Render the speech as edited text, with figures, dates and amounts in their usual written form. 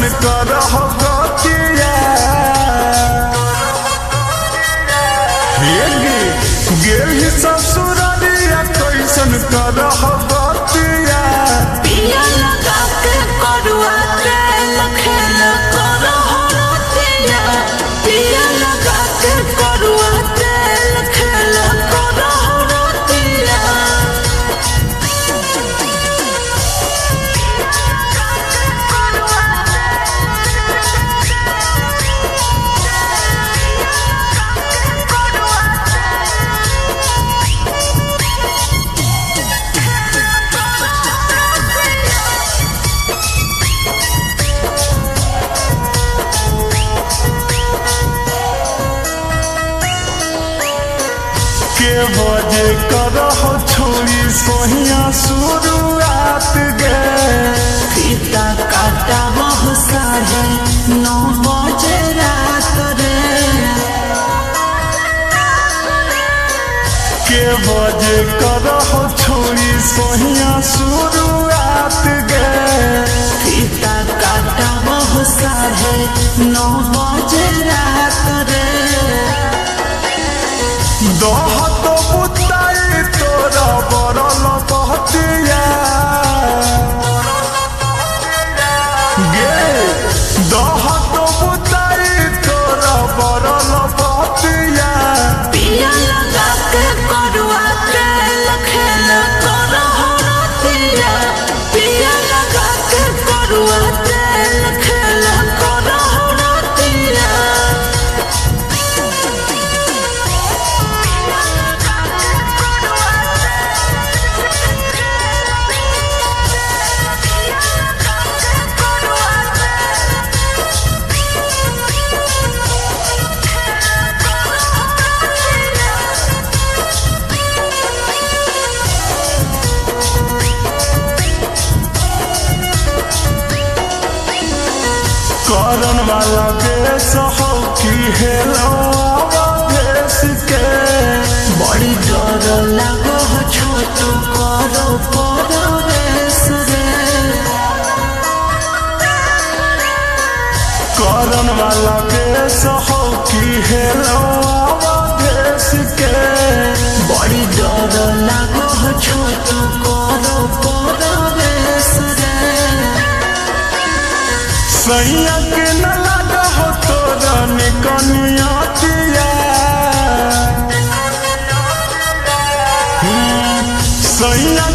कैसन करह गतिया। हे गे गेलही ससुररिया कैसन करह गतिया। पिया लगा के करुआ तेल खेल करह रतिया। पिया लगा के करुआ तेल खेल करह रतिया। के बजे करह छोड़ी सोहिया शुरुआत गे। फीता काटा बहु 9:30 रात रे। के बजे करह छोड़ी सोहिया शुरुआत गे। फीता काटा बहु 9:30 रात रे। दहत बुताई तोरा बरल बहतिया गे। दहत बुताई तोरा बरल बहतिया। पिया लगा के करुआ तेल खेल करह रतिया। पिया लगा के करुआ तेल खेल करह रतिया। करन वाला बेस हो कि हेलो भेस के। बड़ी डर लागो छोट करो परवेश रे। करन वाला बेस हो कि हेलो भेस के। बड़ी डर लागो छोट करो परवेश रे। सैया के न लगा हो तोरा निकनिया। सैया